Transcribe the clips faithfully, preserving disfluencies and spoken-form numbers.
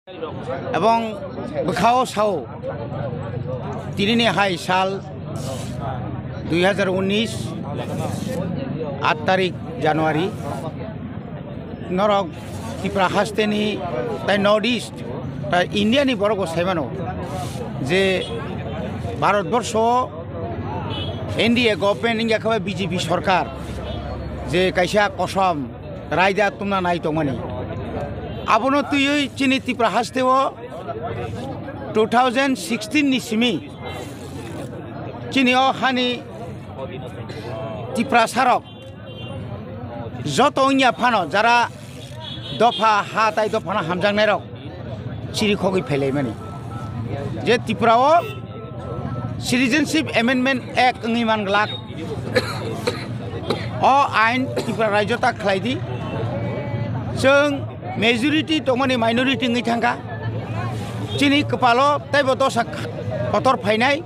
Ebong bwkhao sao, tinini hai sal dui hazar unis, aat tarik January, norok Tripura hasteni tai North East, tai India ni borok bo saimano je Bharat borsho N D A government wngya khe B J P sorkar je kaisa kosom raida tumna nai tongmani. Abono twiwi chini Tripura hasteo two thousand sixteen ni simi chini o hani Tiprasarok joto wngya phano jara dopha ha tai dophano hamjaknairok chirikhogwi phailaimani. Je Tripura o Citizenship Amendment Act wngwi man glak. O ain Tripura rajyo ta khlai di. Chwng majority tongmani minority wngwi thangkha. Chini kwpalo teibo dosa kotor phainai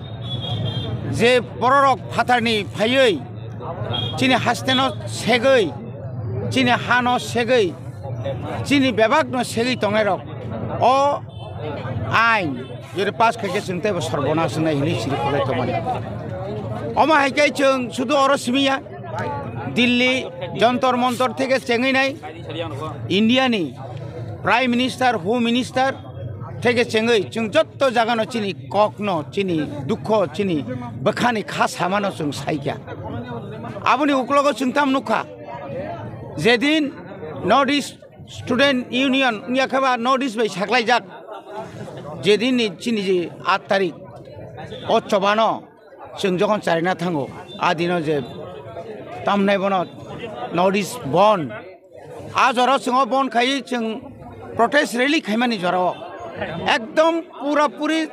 je bororok phatarni phaiwi chini hasteno segwi, chini hano segwi, chini bebakno segwi tongnairok o ain jodi pass khaikhe chwng teibo sorbonas wngnai hinwi chirikhogwi tongmani. Omo hai khe chwng sudu oro simiya, Delhi Jantar Mantar theke chengwi nai India ni Prime Minister, Home Minister theke chengwi chwng jotto jagano chini kokno, chini dukho, chini bwkhani kha samano chwng saikha. Aboni uklogo chwng tam nukha, jedin North East Student Union wngya khe ba North East bai saklaijak, jedin ni chini je aat tarik o chobano chwng jokhon charina thango, a dino je tamnai bono North East bon, a jora chwng o bon khaiwi chwng protest rally khaimani jora o ekdom pura puri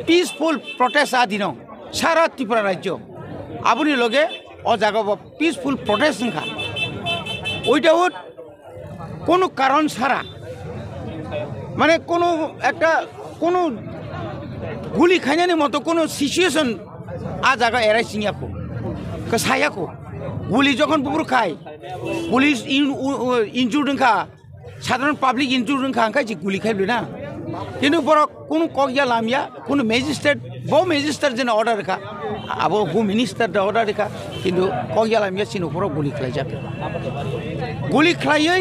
peaceful protest a dino sara Tripura rajyo. Aboni loge o jaga bo peaceful protest wngkha without কোনো কারণ ছাড়া, মানে কোনো একটা কোনো গুলি খাইনানি মতো কোনো সিচুয়েশন আ জায়গা এরাইসিং ইয়াকো, সায়াকো গুলি যখন বুবুর খাই, পুলিশ ইনজুর্ড হংখা, সাধারণ পাবলিক ইনজুর্ড হংখা, হংখাই যে গুলি খাইল না, কিন্তু বড় কোনো কগিয়া লামিয়া কোনো ম্যাজিস্ট্রেট, বউ ম্যাজিস্ট্রেট যেন অর্ডার রেখা, আবো হু মিনিস্টার অর্ডার রেখা, কিন্তু কগিয়া লামিয়া চিনো বড় গুলি খাইজাক। Guli khlaiwi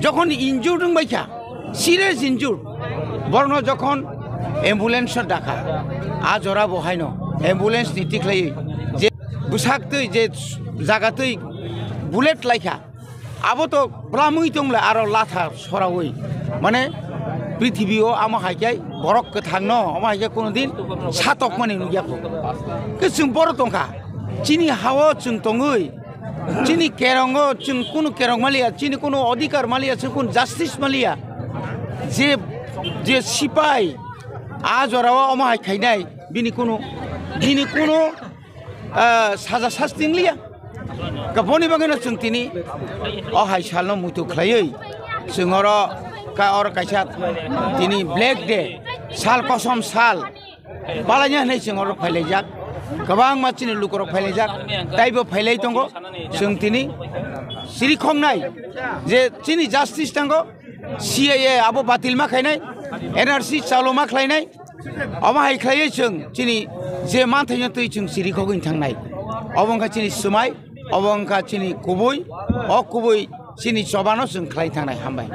jokhon injured wng baikha, serious injured, borokno jokhon ambulance o dakha, a jora bo haino ambulance ni tikhlaiwi je bwsak twi je jaga twi bullet laikha, abo to bwlamwi tongle aro latha sorawi, mane prithibi o amo hai khe borok kwthangno amo hai khe kono din satokmani nukya kho. Khe chwng borok tongkha, chini ha-o chwng tongwi, chini kerongo chwng kunu kerong maliya, chini kunu odhikar maliya, chwng kunu justice maliya. Je, je sipai a jorao omo hai khainai, bini kunu, bini kunu, ah, saja sasti wngliya. Kaboni bagwino chwng tini o hai salno muitu khlaiwi chwng oro ka, oro kaisa tini Black Day, sal kosom sal. Balanya hinwi chwng oro phailaijak, kwbangma chini lukurok phailaijak, taibo phailai tongo. Chwng tini siri khoknai je chini justice tango, C A A abo batil ma khainai, N R C chalo ma khlainai, omo hai khlaiwi chwng chini je manthaino twi chwng siri khogwi thangnai. Obo wngkha chini swmai, obo wngkha chini kubui, o kubui chini chobano chwng khlai thangnai. Hambai.